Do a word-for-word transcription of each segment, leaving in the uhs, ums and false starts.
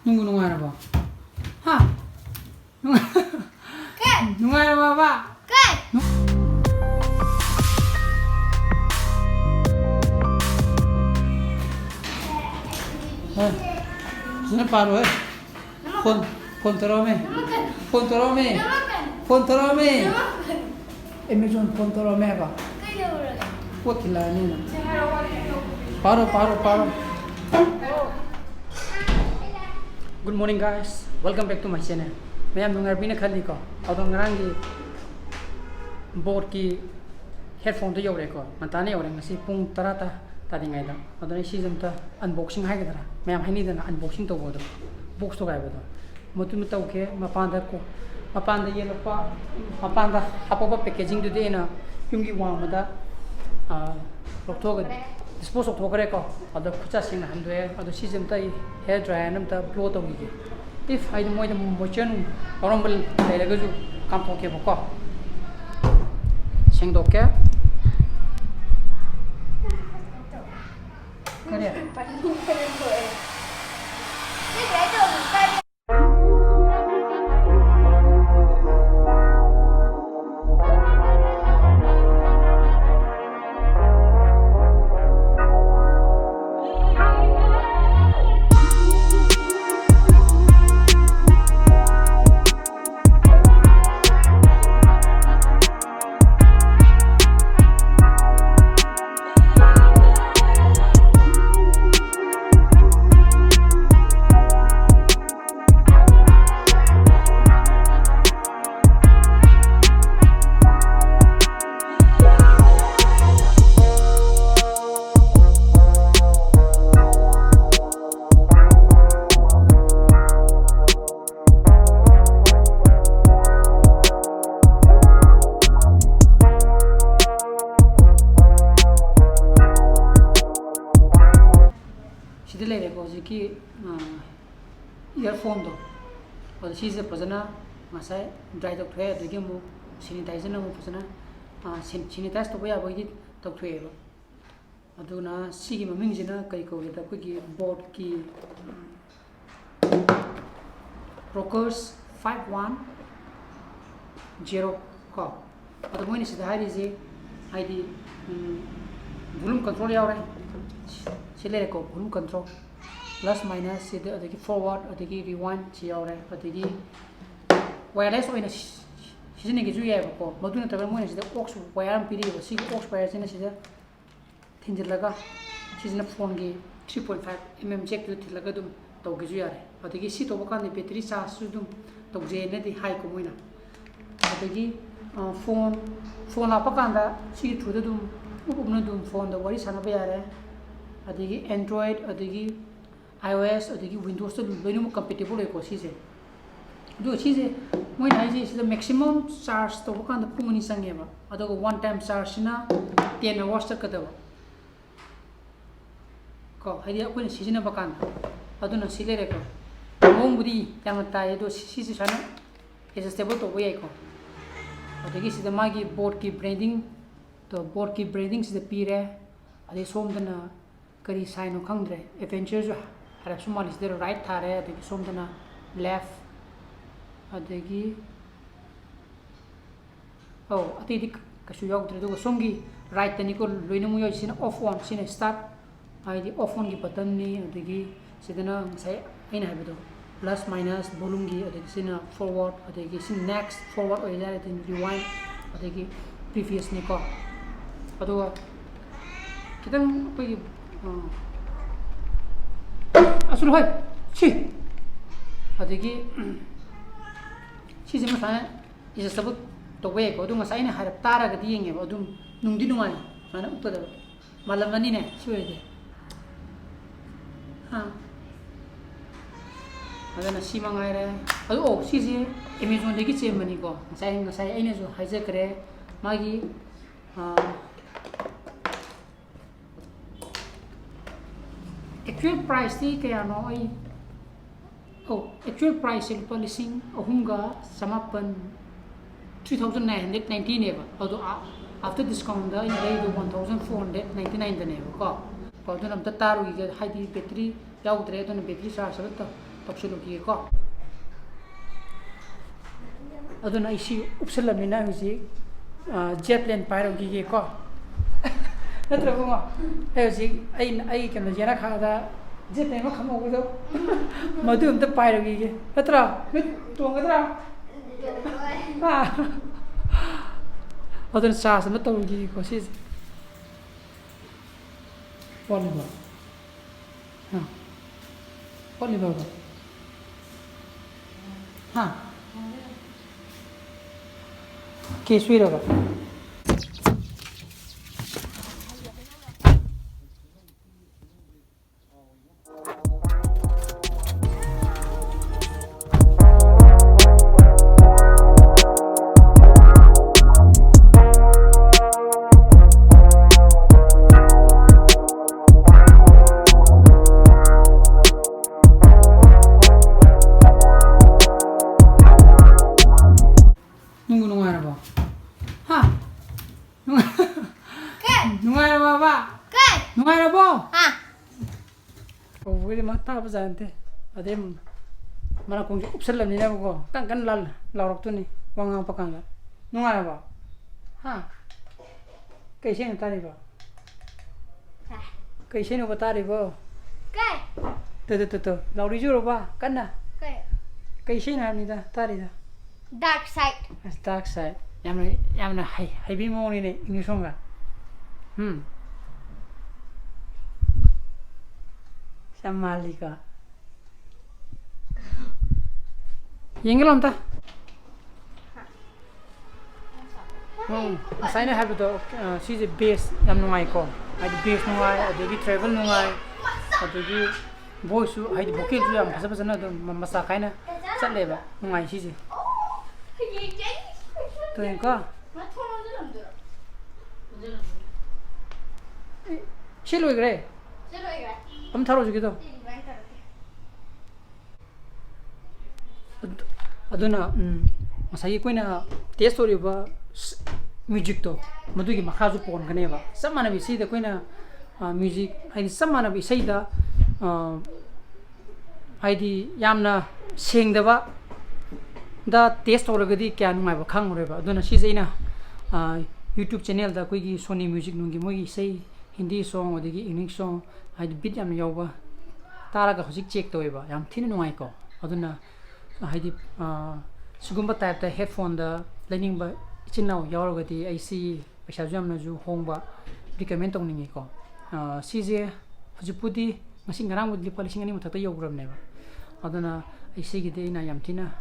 ꯅꯨꯡꯕꯨ ꯅꯨꯡꯉꯥꯏꯔꯕꯣ? ꯍꯥ? ꯅꯨꯡꯉꯥꯏꯔꯕꯕ? ꯍꯣꯏ꯫ ꯐꯖꯅ ꯄꯥꯔꯣ ꯍꯦ꯫ ꯐꯣꯟ ꯐꯣꯟ ꯇꯧꯔꯛꯑꯝꯃꯦ꯫ ꯐꯣꯟ ꯇꯧꯔꯛꯑꯝꯃꯦ꯫ ꯐꯣꯟ ꯇꯧꯔꯛꯑꯝꯃꯦ꯫ ꯑꯦꯃꯦꯖꯣꯟ ꯐꯣꯟ ꯇꯧꯔꯛꯑꯝꯃꯦ ꯍꯥꯏꯕ꯫ ꯄꯣꯠ ꯊꯤꯜꯂꯛꯑꯅꯤꯅ꯫ ꯄꯥꯔꯣ ꯄꯥꯔꯣ ꯄꯥꯔꯣ꯫ Good morning guys, welcome back to my channel. ꯃꯌꯥꯝ ꯅꯨꯡꯉꯥꯏꯕꯤꯅ ꯈꯜꯂꯤꯀꯣ꯫ ꯑꯗꯣ ꯉꯔꯥꯡꯒꯤ ꯕꯣꯠꯀꯤ ꯍꯦꯠꯐꯣꯟꯗꯣ ꯌꯧꯔꯛꯑꯦꯀꯣ꯫ ꯉꯟꯇꯥꯅ ꯌꯧꯔꯦ꯫ ꯉꯁꯤ ꯄꯨꯡ ꯇꯔꯥ ꯇꯥ ꯇꯥꯗ꯭ꯔꯤꯉꯩꯗ꯫ ꯑꯗꯨꯅ ꯑꯩ ꯁꯤꯁꯦ ꯑꯝꯇ unboxing ꯍꯥꯏꯒꯗ꯭ꯔꯥ, ꯃꯌꯥꯝ ꯍꯥꯏꯅꯩꯗꯅ unboxing ꯇꯧꯕꯗꯣ, ꯕꯣꯛꯁ ꯊꯨꯒꯥꯏꯕꯗꯣ, ꯃꯗꯨꯃ ꯇꯧꯒꯦ꯫ ꯃꯄꯥꯟꯗ ꯀꯣ- ꯃꯄꯥꯟꯗ ꯌꯦꯜꯂꯛꯄ, ꯃꯄꯥꯟꯗ ꯍꯥꯞꯄꯛꯄ packaging ꯗꯨꯗꯤ ꯑꯩꯅ ꯌꯨꯝꯒꯤ ꯋꯥꯡꯃꯗ, ꯑꯥ, ꯂꯧꯊꯣꯛꯑꯒ dispose ꯇꯧꯊꯣꯛꯈ꯭ꯔꯦꯀꯣ꯫ ꯑꯗꯣ ꯈꯨꯠꯁꯥ ꯁꯦꯡꯅ ꯍꯟꯗꯣꯛꯑꯦ꯫ ꯑꯗꯣ ꯁꯤꯁꯦ ꯑꯝꯇ ꯑꯩ hair dryer ꯅ ꯑꯝꯇ blow ꯇꯧꯈꯤꯒꯦ꯫ If ꯍꯥꯏꯗꯤ ꯃꯣꯏꯗ moisture ꯅꯨꯡ ꯌꯥꯎꯔꯝꯕ ꯂꯩꯔꯒꯁꯨ ꯀꯥꯝꯊꯣꯛꯀꯦꯕꯀꯣ꯫ ꯁꯦꯡꯗꯣꯛꯀꯦ꯫ ꯀꯔꯤ? ꯁꯤꯗ ꯂꯩꯔꯦꯀꯣ ꯍꯧꯖꯤꯛꯀꯤ, ꯑꯥ, earphone ꯗꯣ꯫ ꯑꯗꯣ ꯁꯤꯁꯦ ꯐꯖꯅ ꯉꯁꯥꯏ dry ꯇꯧꯊꯣꯛꯑꯦ, ꯑꯗꯒꯤ ꯑꯃꯨꯛ sanitizer ꯅ ꯑꯃꯨꯛ ꯐꯖꯅ, ꯑꯥ, san- sanitize ꯇꯧꯕ ꯌꯥꯕꯒꯤꯗꯤ ꯇꯧꯊꯣꯛꯑꯦꯕ꯫ ꯑꯗꯨꯅ ꯁꯤꯒꯤ ꯃꯃꯤꯡꯁꯤꯅ ꯀꯔꯤ ꯀꯧꯒꯦꯗ, ꯑꯩꯈꯣꯏꯒꯤ ꯕꯣꯠꯀꯤ, ꯎꯝ, Rocker's five one zero ꯀꯣ꯫ ꯑꯗꯣ ꯃꯣꯏꯅ ꯁꯤꯗ ꯍꯥꯏꯔꯤꯁꯦ ꯍꯥꯏꯗꯤ volume control ꯌꯥꯎꯔꯦ, ꯁꯤ ꯂꯩꯔꯦꯀꯣ, volume control, plus minus ꯁꯤꯗ, ꯑꯗꯒꯤ forward, ꯑꯗꯒꯤ rewind ꯁꯤ ꯌꯥꯎꯔꯦ, ꯑꯗꯒꯤ wireless ꯑꯣꯏꯅ ꯁꯤ- ꯁꯤꯖꯤꯟꯅꯒꯦꯁꯨ ꯌꯥꯏꯑꯕꯀꯣ꯫ ꯃꯗꯨ ꯅꯠꯇ꯭ꯔꯒ ꯃꯣꯏꯅ ꯁꯤꯗ aux wire ꯑꯃ ꯄꯤꯔꯤꯑꯕ, ꯁꯤꯒꯤ aux wire ꯁꯤꯅ ꯁꯤꯗ ꯊꯤꯟꯖꯤꯜꯂꯒ, ꯁꯤꯁꯤꯅ phoneꯒꯤ three point five mm jackꯇꯨꯗ ꯊꯤꯜꯂꯒ ꯑꯗꯨꯝ ꯇꯧꯒꯦꯁꯨ ꯌꯥꯔꯦ꯫ ꯑꯗꯒꯤ ꯁꯤ ꯇꯧꯕ ꯀꯥꯟꯗ battery chargeꯁꯨ ꯑꯗꯨꯝ ꯇꯧꯖꯩꯅꯗꯤ ꯍꯥꯏꯀꯣ ꯃꯣꯏꯅ꯫ ꯑꯗꯒꯤ phone phone ꯂꯥꯛꯄ ꯀꯥꯟꯗ ꯁꯤꯒꯤ throughꯗ ꯑꯗꯨꯝ ꯎꯞ ꯎꯞꯅ ꯑꯗꯨꯝ phoneꯗ ꯋꯥꯔꯤ ꯁꯥꯟꯅꯕ ꯌꯥꯔꯦ꯫ ꯑꯗꯒꯤ Android, ꯑꯗꯒꯤ iOS, ꯑꯗꯒꯤ Windowsꯇ ꯂꯣꯏꯅꯃꯛ compatible ꯑꯣꯏꯀꯣ ꯁꯤꯁꯦ꯫ ꯑꯗꯨꯒ ꯁꯤꯁꯦ ꯃꯣꯏꯅ ꯍꯥꯏꯁꯦ ꯁꯤꯗ maximum charge ꯇꯧꯕ ꯀꯥꯟꯗ ꯄꯨꯡ ꯑꯅꯤ ꯆꯪꯉꯦꯕ, ꯑꯗꯨꯒ one time chargeꯁꯤꯅ ten hours ꯆꯠꯀꯗꯕ ꯀꯣ, ꯍꯥꯏꯗꯤ ꯑꯩꯈꯣꯏꯅ ꯁꯤꯖꯤꯟꯅꯕ ꯀꯥꯟꯗ꯫ ꯑꯗꯨꯅ ꯁꯤ ꯂꯩꯔꯦꯀꯣ꯫ ꯃꯑꯣꯡꯕꯨꯗꯤ ꯌꯥꯝꯅ ꯇꯥꯏ, ꯑꯗꯣ ꯁꯤ- ꯁꯤꯁꯦ ꯁꯨꯃꯥꯏꯅ adjustable ꯇꯧꯕ ꯌꯥꯏꯀꯣ꯫ ꯑꯗꯒꯤ ꯁꯤꯗ ꯃꯥꯒꯤ boardꯀꯤ branding, ꯇꯣ boardꯀꯤ branding ꯁꯤꯗ ꯄꯤꯔꯦ꯫ ꯑꯗꯩ ꯁꯣꯝꯗꯅ ꯀꯔꯤ signꯅꯣ ꯈꯪꯗ꯭ꯔꯦ, Avengerꯁꯨ ꯍꯥꯏꯔꯞꯁꯨ ꯃꯥꯜꯂꯤ꯫ ꯁꯤꯗ right ꯊꯥꯔꯦ, ꯑꯗꯒꯤ ꯁꯣꯝꯗꯅ left, ꯑꯗꯒꯤ ꯑꯧ ꯑꯇꯩꯗꯤ ꯀꯩꯁꯨ ꯌꯥꯎꯗ꯭ꯔꯦ꯫ ꯑꯗꯨꯒ ꯁꯣꯝꯒꯤ rightꯇꯅꯤꯀꯣ ꯂꯣꯏꯅꯃꯛ ꯌꯥꯎꯔꯤꯁꯦ꯫ ꯁꯤꯅ off on, ꯁꯤꯅ start, ꯍꯥꯏꯗꯤ off onꯒꯤ buttonꯅꯤ꯫ ꯑꯗꯒꯤ ꯁꯤꯗꯅ ꯉꯁꯥꯏ ꯑꯩꯅ ꯍꯥꯏꯕꯗꯣ plus minus volumeꯒꯤ, ꯑꯗꯒꯤ ꯁꯤꯅ forward, ꯑꯗꯒꯤ ꯁꯤ next, forward ꯑꯣꯏꯔꯦ ꯍꯥꯏꯔꯗꯤ rewind, ꯑꯗꯒꯤ previousꯅꯤꯀꯣ꯫ ꯑꯗꯨꯒ ꯈꯤꯇꯪ ꯑꯩꯈꯣꯏꯒꯤ ꯑꯁꯨꯝ ꯍꯣꯏ ꯁꯤ, ꯑꯗꯒꯤ ꯁꯤꯁꯤꯃ ꯁꯨꯃꯥꯏꯅ adjustable ꯇꯧꯕ ꯌꯥꯏꯀꯣ꯫ ꯑꯗꯨ ꯉꯁꯥꯏ ꯑꯩꯅ ꯍꯥꯏꯔꯞ ꯇꯥꯔꯒꯗꯤ ꯌꯦꯡꯉꯦꯕ, ꯑꯗꯨꯝ ꯅꯨꯡꯗꯤ ꯅꯨꯡꯉꯥꯏ ꯁꯨꯃꯥꯏꯅ ꯎꯞꯀꯗꯕ꯫ ꯃꯥꯜꯂꯝꯃꯅꯤꯅꯦ ꯁꯤ ꯑꯣꯏꯔꯗꯤ꯫ ꯑꯥ꯫ ꯑꯗꯨꯅ ꯁꯤ ꯃꯉꯥꯏꯔꯦ꯫ ꯑꯗꯨ ꯑꯣ ꯁꯤꯁꯦ Amazonꯗꯒꯤ ꯆꯦꯟꯕꯅꯤꯀꯣ꯫ ꯉꯁꯥꯏ ꯉꯁꯥꯏ ꯑꯩꯅꯁꯨ ꯍꯥꯏꯖꯈ꯭ꯔꯦ ꯃꯥꯒꯤ ꯑꯥ, actual priceꯇꯤ ꯀꯌꯥꯅꯣ ꯑꯩ ꯑꯧ actual priceꯁꯦ ꯂꯨꯄꯥ ꯂꯤꯁꯤꯡ ꯑꯍꯨꯝꯒ ꯆꯃꯥꯄꯟ, three thousand nine hundred ninetyꯅꯦꯕ꯫ ꯑꯗꯣ after discountꯗ ꯑꯩ ꯂꯩꯗꯣ one thousand four hundred ninety nineꯗꯅꯦꯕꯀꯣ꯫ ꯀꯣ ꯑꯗꯨꯅ ꯑꯝꯇ ꯇꯥꯔꯨꯈꯤꯒꯦ, ꯍꯥꯏꯗꯤ battery ꯌꯥꯎꯗ꯭ꯔꯦ, ꯑꯗꯨꯅ battery charge ꯑꯃ ꯇꯧ- ꯇꯧꯁꯤꯜꯂꯨꯈꯤꯒꯦꯀꯣ꯫ ꯑꯗꯨꯅ ꯑꯩ ꯁꯤ ꯎꯞꯁꯜꯂꯕꯅꯤꯅ ꯍꯧꯖꯤꯛ ꯖꯦꯠ ꯄ꯭ꯂꯦꯟ ꯄꯥꯏꯔꯨꯈꯤꯒꯦꯀꯣ꯫ ꯅꯠꯇ꯭ꯔ ꯏꯕꯨꯡꯉꯣ? ꯑꯩ ꯍꯧꯖꯤꯛ ꯑꯩ ꯑꯩ ꯀꯩꯅꯣ ꯌꯦꯅꯈꯥꯗ ꯖꯦꯠ ꯄ꯭ꯂꯦꯟ ꯑꯃ ꯈꯪꯍꯧꯕꯗꯣ, ꯃꯗꯨ ꯑꯝꯇ ꯄꯥꯏꯔꯨꯈꯤꯒꯦ꯫ ꯅꯠꯇ꯭ꯔꯣ? ꯅꯣꯏ ꯇꯣꯡꯒꯗ꯭ꯔꯥ? ꯑꯥ꯫ ꯑꯗꯨꯅ ꯆꯥꯔꯖ ꯑꯃ ꯇꯧꯔꯨꯈꯤꯒꯦꯀꯣ ꯁꯤꯁꯦ꯫ ꯋꯥꯠꯂꯤꯕꯣ? ꯍꯥ? ꯋꯥꯠꯂꯤꯕꯣ? ꯍꯥ? ꯀꯦ ꯁꯨꯏꯔꯕ? ꯅꯨꯡꯕꯨ ꯅꯨꯡꯉꯥꯏꯔꯕꯣ? ꯍꯥ? ꯅꯨꯡꯉꯥꯏ-, ꯀꯩ? ꯅꯨꯡꯉꯥꯏꯔꯕꯕ? ꯀꯩ? ꯅꯨꯡꯉꯥꯏꯔꯕꯣ? ꯍꯥ? ꯀꯧꯕꯒꯗꯤ ꯃꯥ ꯇꯥꯕꯖꯥꯠ ꯅꯠꯇꯦ꯫ ꯑꯗꯩ ꯃꯅꯥꯀꯣꯡꯁꯦ ꯎꯞꯁꯜꯂꯕꯅꯤꯅꯕꯀꯣ, ꯀꯟ ꯀꯟ ꯂꯥꯜ-, ꯂꯥꯎꯔꯛꯇꯣꯏꯅꯤ ꯋꯥ ꯉꯥꯡꯉꯛꯄ ꯀꯥꯟꯗ꯫ ꯅꯨꯡꯉꯥꯏꯔꯕꯣ? ꯍꯥ? ꯀꯩ ꯏꯁꯩꯅꯣ ꯇꯥꯔꯤꯕꯣ? ꯍꯥ? ꯀꯩ ꯏꯁꯩꯅꯣꯕ ꯇꯥꯔꯤꯕꯣ? ꯀꯩ? ꯇꯨ, ꯇꯨ, ꯇꯨ, ꯇꯨ꯫ ꯂꯥꯎꯔꯤ ꯆꯨꯔꯕ? ꯀꯟꯅ꯫ ꯀꯩ? ꯀꯩ ꯏꯁꯩꯅꯣ ꯍꯥꯏꯕꯅꯤꯗ ꯇꯥꯔꯤꯗꯣ? Dark Side꯫ ꯑꯁ, Dark Side꯫ ꯌꯥꯝꯅ, ꯌꯥꯝꯅ ꯍꯩ-, ꯍꯩꯕꯤ ꯃꯑꯣꯡꯅꯤꯅꯦ, English ꯁꯣꯡꯒ꯫ ꯎꯝ꯫ ꯌꯥꯝ ꯃꯥꯜꯂꯤꯀꯣ꯫ ꯌꯦꯡꯒꯦ ꯂꯥꯎ ꯑꯝꯇ꯫ ꯎꯝ, ꯉꯁꯥꯏꯅ ꯍꯥꯏꯕꯗꯣ, ꯑ, ꯁꯤꯁꯦ bass ꯌꯥꯝ ꯅꯨꯡꯉꯥꯏꯀꯣ꯫ ꯍꯥꯏꯗꯤ bass ꯅꯨꯡꯉꯥꯏ, ꯑꯗꯒꯤ treble ꯅꯨꯡꯉꯥꯏ, ꯑꯗꯒꯤ voice ꯁꯨ, ꯍꯥꯏꯗꯤ vocal ꯁꯨ ꯌꯥꯝ ꯐꯖ ꯐꯖꯅ ꯑꯗꯨꯝ ꯃ-, ꯃꯆꯥ ꯈꯥꯏꯅ ꯆꯠꯂꯦꯕ꯫ ꯅꯨꯡꯉꯥꯏ ꯁꯤꯁꯦ꯫ ꯇꯣꯏꯅꯀꯣ꯫ ꯑꯦ, ꯁꯤ ꯂꯣꯏꯈ꯭ꯔꯦ꯫ ꯑꯗꯨꯝ ꯊꯥꯔꯛꯑꯣ ꯍꯧꯖꯤꯛꯀꯤꯗꯣ꯫ ꯑꯗꯨ-, ꯑꯗꯨꯅ, ꯎꯝ, ꯉꯁꯥꯏꯒꯤ ꯑꯩꯈꯣꯏꯅ test ꯇꯧꯔꯤꯕ ꯁ-, music ꯇꯣ, ꯃꯗꯨꯒꯤ ꯃꯈꯥꯁꯨ ꯄꯣꯟꯒꯅꯦꯕ꯫ ꯆꯞ ꯃꯥꯟꯅꯕ ꯏꯁꯩꯗ ꯑꯩꯈꯣꯏꯅ, ꯑ, music, ꯍꯥꯏꯗꯤ ꯆꯞ ꯃꯥꯟꯅꯕ ꯏꯁꯩꯗ, ꯑ, ꯍꯥꯏꯗꯤ ꯌꯥꯝꯅ ꯁꯦꯡꯗꯕ, ꯗ ꯇꯦꯁ ꯇꯧꯔꯒꯗꯤ ꯀꯌꯥ ꯅꯨꯡꯉꯥꯏꯕ ꯈꯪꯉꯔꯣꯏꯕ꯫ ꯑꯗꯨꯅ ꯁꯤꯁꯦ ꯑꯩꯅ, ꯑ, YouTube ꯆꯦꯅꯦꯜꯗ ꯑꯩꯈꯣꯏꯒꯤ Sony Music ꯅꯨꯡꯒꯤ ꯃꯣꯏꯒꯤ ꯏꯁꯩ, ꯍꯤꯟꯗꯤ ꯁꯣꯡ, ꯑꯗꯒꯤ ꯏꯪꯂꯤꯁ ꯁꯣꯡ, ꯍꯥꯏꯗꯤ ꯕꯤꯠ ꯌꯥꯝꯅ ꯌꯥꯎꯕ ꯇꯥꯔꯒ ꯍꯧꯖꯤꯛ ꯆꯦꯛ ꯇꯧꯋꯦꯕ, ꯌꯥꯝ ꯊꯤꯅ ꯅꯨꯡꯉꯥꯏꯀꯣ꯫ ꯑꯗꯨꯅ ꯍꯥꯏꯗꯤ, ꯑ, ꯁꯤꯒꯨꯝꯕ ꯇꯥꯏꯞꯇ ꯍꯦꯠꯐꯣꯟꯗ ꯂꯩꯅꯤꯡꯕ ꯏꯆꯤꯟ ꯏꯅꯥꯎ ꯌꯥꯎꯔꯒꯗꯤ ꯑꯩ ꯁꯤ ꯄꯩꯁꯥꯁꯨ ꯌꯥꯝꯅꯁꯨ ꯍꯣꯡꯕ ꯔꯤꯀꯃꯦꯟ ꯇꯧꯅꯤꯡꯉꯤꯀꯣ꯫ ꯑ, ꯁꯤꯁꯦ ꯍꯧꯖꯤꯛꯄꯨꯗꯤ, ꯉꯁꯤ ꯉꯔꯥꯡꯕꯨꯗꯤ ꯂꯨꯄꯥ ꯂꯤꯁꯤꯡ ꯑꯅꯤ ꯃꯊꯛꯇ ꯌꯧꯈ꯭ꯔꯕꯅꯦꯕ꯫ ꯑꯗꯨꯅ ꯑꯩ ꯁꯤꯒꯤꯗꯤ ꯑꯩꯅ ꯌꯥꯝ ꯊꯤꯅ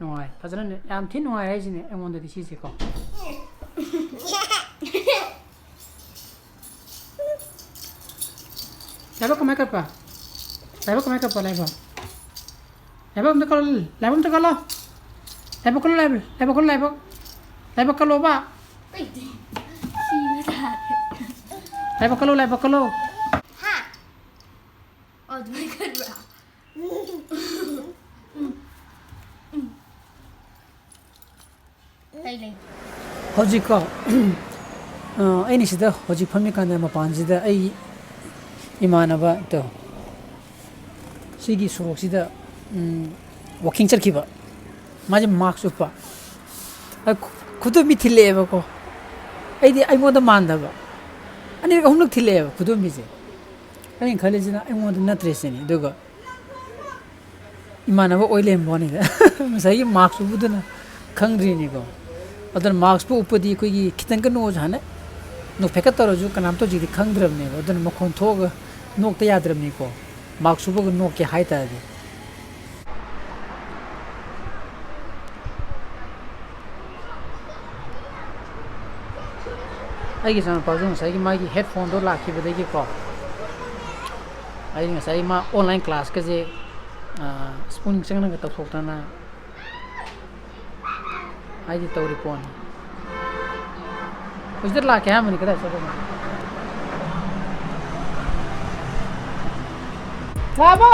ꯅꯨꯡꯉꯥꯏ, ꯐꯖꯅ ꯌꯥꯝ ꯊꯤꯅ ꯅꯨꯡꯉꯥꯏ ꯍꯥꯏꯁꯤꯅꯦ ꯑꯩꯉꯣꯟꯗꯗꯤ ꯁꯤꯁꯦꯀꯣ꯫ ꯂꯥꯏꯕꯛ ꯀꯃꯥꯏ ꯀꯠꯄ? ꯂꯥꯏꯕꯛ ꯀꯃꯥꯏ ꯀꯠꯄ? ꯂꯥꯏꯕꯛ, ꯂꯥꯏꯕꯛ ꯑꯝꯇ ꯀꯠꯂꯣ, ꯂꯥꯏꯕꯛ ꯑꯝꯇ ꯀꯠꯂꯣ꯫ ꯂꯥꯏꯕꯛ ꯀꯠꯂꯣ, ꯂꯥꯏꯕꯛ, ꯂꯥꯏꯕꯛ ꯀꯠꯂꯣ, ꯂꯥꯏꯕꯛ꯫ ꯂꯥꯏꯕꯛ ꯀꯠꯂꯣꯕ꯫ ꯁꯤꯕ ꯇꯥꯔꯦ꯫ ꯂꯥꯏꯕꯛ ꯀꯠꯂꯣ, ꯂꯥꯏꯕꯛ ꯀꯠꯂꯣ꯫ ꯍꯥ? ꯑꯣ, ꯑꯗꯨꯃꯥꯏ ꯀꯠꯄ꯭ꯔꯥ? ꯀꯩ ꯂꯩ? ꯍꯧꯖꯤꯛꯀꯣ, ꯑ, ꯑꯩꯅ ꯁꯤꯗ ꯍꯧꯖꯤꯛ ꯐꯝꯃꯤꯀꯥꯟꯗ ꯃꯄꯥꯟꯁꯤꯗ ꯑꯩ ꯏꯃꯥꯟꯅꯕ ꯇꯣ, ꯁꯤꯒꯤ ꯁꯣꯔꯣꯛꯁꯤꯗ, ꯎꯝ, walking ꯆꯠꯈꯤꯕ꯫ ꯃꯥꯁꯦ mask ꯎꯞꯄ꯫ ꯑ, ꯈꯨ-, ꯈꯨꯗꯣꯝꯕꯤ ꯊꯤꯜꯂꯛꯑꯦꯕꯀꯣ꯫ ꯑꯩꯗꯤ ꯑꯩꯉꯣꯟꯗ ꯃꯥꯟꯗꯕ꯫ ꯑꯅꯤꯔꯛ ꯑꯍꯨꯝꯂꯛ ꯊꯤꯜꯂꯛꯑꯦꯕ ꯈꯨꯗꯣꯝꯕꯤꯁꯦ꯫ ꯑꯩꯅ ꯈꯜꯂꯤꯁꯤꯅ ꯑꯩꯉꯣꯟꯗ ꯅꯠꯇ꯭ꯔꯦ ꯁꯤꯅꯤ꯫ ꯑꯗꯨꯒ ꯏꯃꯥꯟꯅꯕ ꯑꯣꯏ ꯂꯩꯔꯝꯕ ꯋꯥꯅꯤꯗ꯫ ꯉꯁꯥꯏꯒꯤ mask ꯎꯞꯄꯗꯨꯅ ꯈꯪꯗ꯭ꯔꯤꯅꯤꯀꯣ꯫ ꯑꯗꯨꯅ mask ꯄꯨ ꯎꯞꯄꯗꯤ ꯑꯩꯈꯣꯏꯒꯤ ꯈꯤꯇꯪꯒ ꯅꯣꯛꯑꯁꯨ ꯍꯥꯟꯅ ꯅꯣꯛꯐꯦꯠꯀ ꯇꯧꯔꯁꯨ ꯀꯅꯥꯝꯇ ꯍꯧꯖꯤꯛꯇꯤ ꯈꯪꯗ꯭ꯔꯕꯅꯦꯕ꯫ ꯑꯗꯨꯅ ꯃꯈꯣꯟ ꯊꯣꯛꯑꯒ ꯅꯣꯛꯇ ꯌꯥꯗ꯭ꯔꯕꯅꯤꯀꯣ꯫ Mask ꯎꯞꯄꯒ ꯅꯣꯛꯀꯦ ꯍꯥꯏ ꯇꯥꯔꯗꯤ꯫ ꯑꯩꯒꯤ ꯏꯆꯥꯅꯨꯄꯥꯁꯨ ꯉꯁꯥꯏꯒꯤ ꯃꯥꯒꯤ headphone ꯗꯣ ꯂꯥꯛꯈꯤꯕꯗꯒꯤꯀꯣ, ꯑꯩ ꯉꯁꯥꯏ ꯃꯥ online class ꯀꯁꯦ, ꯑ, ꯁ꯭ꯄꯨꯟ ꯆꯪꯅꯒ ꯇꯧꯊꯣꯛꯇꯅ ꯍꯥꯏꯗꯤ ꯇꯧꯔꯤ ꯄꯣꯠꯅꯤ꯫ ꯍꯧꯖꯤꯛꯇ ꯂꯥꯛꯀꯦ ꯍꯥꯏꯔꯝꯕꯅꯤ, ꯀꯗꯥꯏ ꯆꯠꯈ꯭ꯔꯕꯅꯣ? ꯂꯥꯛꯑꯕꯣ?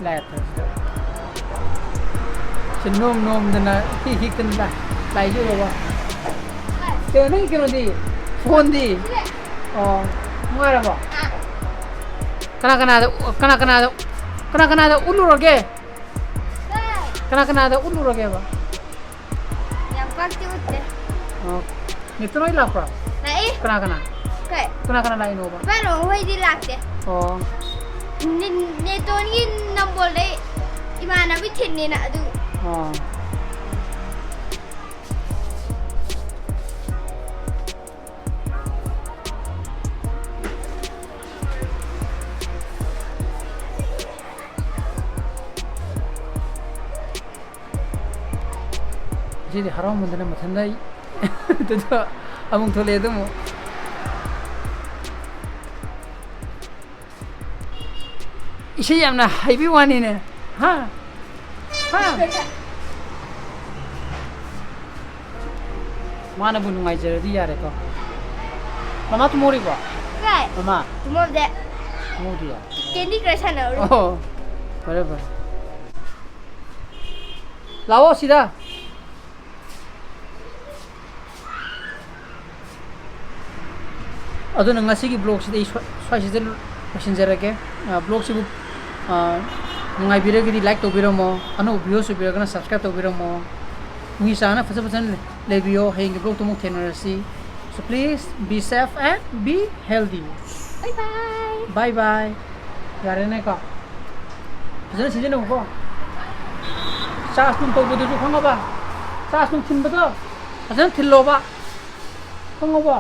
ꯂꯥꯛꯑꯦ꯫ ꯁꯤ ꯅꯣꯝ ꯅꯣꯝꯗꯅ ꯍꯤ ꯍꯤꯛꯇꯅ ꯂꯥꯛ-, ꯂꯥꯛꯏꯁꯦ ꯎꯔꯕꯣ? ꯀꯩꯅꯣ, ꯅꯪꯒꯤ ꯀꯩꯅꯣꯗꯤ? Phone ꯗꯤ? ꯑꯣ, ꯅꯨꯡꯉꯥꯏꯔꯕꯣ? ꯀꯅꯥ ꯀꯅꯥꯗ, ꯀꯅꯥ ꯀꯅꯥꯗ? ꯀꯅꯥ ꯀꯅꯥꯗ ꯎꯠꯂꯨꯔꯒꯦ? ꯀꯅꯥ ꯀꯅꯥꯗ ꯎꯠꯂꯨꯔꯒꯦꯕ? ꯌꯥꯝ ꯄꯥꯛꯇꯤ ꯎꯠꯇꯦ꯫ ꯑꯣ꯫ ꯅꯦꯇꯣꯟ ꯍꯣꯏ ꯂꯥꯛꯄ꯭ꯔꯣ? ꯂꯥꯛꯏ꯫ ꯀꯅꯥ ꯀꯅꯥ? ꯀꯩ? ꯀꯅꯥ ꯀꯅꯥ ꯂꯥꯛꯏꯅꯣꯕ? ꯏꯕꯥꯅꯣ ꯍꯣꯏꯗꯤ ꯂꯥꯛꯇꯦ꯫ ꯑꯣ꯫ ꯅꯦ-, ꯅꯦꯇꯣꯟꯒꯤ ꯅꯝꯕꯣꯜꯗꯩ ꯏꯃꯥꯟꯅꯕꯤ ꯊꯤꯟꯅꯤꯅ ꯑꯗꯨ꯫ ꯑꯣ꯫ ꯉꯁꯤꯗꯤ ꯍꯔꯥꯎꯃꯟꯗꯅ ꯃꯊꯟꯗ ꯑꯩ ꯑꯗꯨꯗ ꯑꯃꯨꯛ ꯊꯣꯛꯂꯛꯑꯦ ꯑꯗꯨ ꯑꯃꯨꯛ꯫ ꯏꯁꯩ ꯌꯥꯝꯅ ꯍꯩꯕꯤ ꯋꯥꯅꯤꯅꯦ꯫ ꯍꯥ? ꯍꯥ? ꯃꯥꯅꯕꯨ ꯅꯨꯡꯉꯥꯏꯖꯔꯗꯤ ꯌꯥꯔꯦꯀꯣ꯫ ꯃꯃꯥ ꯇꯨꯝꯍꯧꯔꯤꯕꯣ? ꯀꯥꯏ? ꯃꯃꯥ꯫ ꯇꯨꯝꯍꯧꯗꯦ꯫ ꯇꯨꯝꯍꯧꯗꯤꯌꯦ? ꯀꯦꯟꯗꯤ ꯀ꯭ꯔꯁ ꯁꯥꯟꯅꯧꯔꯤ꯫ ꯑꯣ꯫ ꯐꯔꯦ, ꯐꯔꯦ꯫ ꯂꯥꯛꯑꯣ ꯁꯤꯗ꯫ ꯑꯗꯨꯅ ꯉꯁꯤꯒꯤ vlogꯁꯤꯗꯤ ꯑꯩ ꯁ꯭ꯋꯥꯏ-, ꯁ꯭ꯋꯥꯏꯁꯤꯗ ꯂꯣꯏꯁꯤꯟꯖꯔꯒꯦ꯫ ꯑ, vlogꯁꯤꯕꯨ, ꯑ, ꯅꯨꯡꯉꯥꯏꯕꯤꯔꯒꯗꯤ like ꯇꯧꯕꯤꯔꯝꯃꯣ, ꯑꯅꯧꯕ viewersꯁꯨ ꯑꯣꯏꯕꯤꯔꯒꯅ subscribe ꯇꯧꯕꯤꯔꯝꯃꯣ꯫ ꯃꯤ ꯆꯥꯅ ꯐꯖ ꯐꯖꯅ ꯂꯩꯕꯤꯌꯣ꯫ ꯍꯌꯦꯡꯒꯤ vlogꯇ ꯑꯃꯨꯛ ꯊꯦꯡꯅꯔꯁꯤ꯫ So please be safe and be healthy. Bye bye. Bye bye. ꯌꯥꯔꯦꯅꯦꯀꯣ? ꯐꯖꯅ ꯁꯤꯖꯤꯟꯅꯧꯀꯣ꯫ Charge ꯅꯨꯡ ꯇꯧꯕꯗꯨꯁꯨ ꯈꯪꯉꯕ? Charge ꯅꯨꯡ ꯊꯤꯟꯕꯗꯣ ꯐꯖꯅ ꯊꯤꯜꯂꯣꯕ꯫ ꯈꯪꯉꯕꯣ?